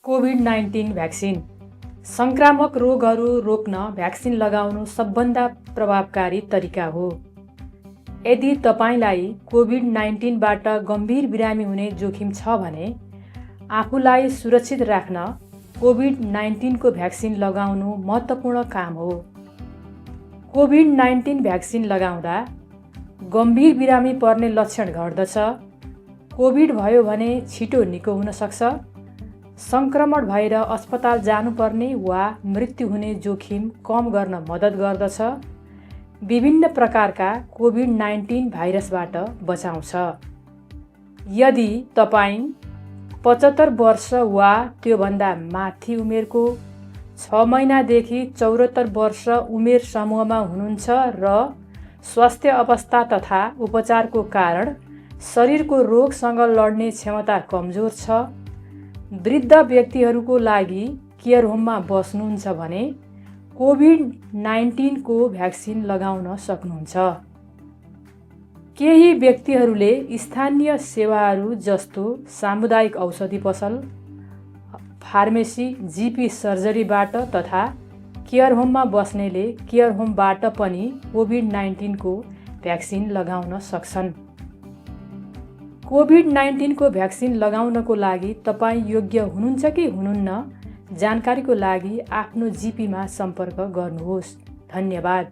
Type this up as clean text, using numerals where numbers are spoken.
COVID-19 vaccine संक्रामक रोगहरू रोक्न भ्याक्सिन लगाउनु सबभन्दा प्रभावकारी तरिका हो। यदि तपाईलाई कोभिड-19बाट गम्भीर बिरामी हुने जोखिम छ भने आफूलाई सुरक्षित राख्न कोभिड-19 को भ्याक्सिन लगाउनु महत्त्वपूर्ण काम हो। कोभिड-19 भ्याक्सिन लगाउँदा गम्भीर बिरामी पर्ने लक्षण घट्दछ। कोभिड भयो भने छिटो निको हुन सक्छ। संक्रमण भएर अस्पताल जानुपर्ने वा मृत्यु हुने जोखिम कम गर्न मद्दत गर्दछ। विभिन्न प्रकारका कोभिड-19 भाइरसबाट बचाउँछ। यदि तपाईँ 75 वर्ष वा त्योभन्दा माथि उमेरको 6 महिनादेखि 74 वर्ष उमेर समूहमा हुनुहुन्छ र स्वास्थ्य अवस्था तथा उपचारको कारण शरीरको रोगसँग लड्ने क्षमता कमजोर छ, वृद्ध व्यक्तिहरूको लागि केयर होममा बस्नुहुन्छ भने कोभिड-19 को भ्याक्सिन लगाउन सक्नुहुन्छ। केही व्यक्तिहरूले स्थानीय सेवाहरू जस्तो सामुदायिक औषधि पसल, फार्मेसी, जीपी सर्जरीबाट तथा केयर होममा बस्नेले केयर होमबाट पनि कोभिड-19 को भ्याक्सिन लगाउन सक्छन्। कोभिड-19 को भ्याक्सिन लगाउनको लागि तपाईँ योग्य हुनुहुन्छ कि हुनुहुन्न, जानकारीको लागि आफ्नो जीपीमा सम्पर्क गर्नुहोस्। धन्यवाद।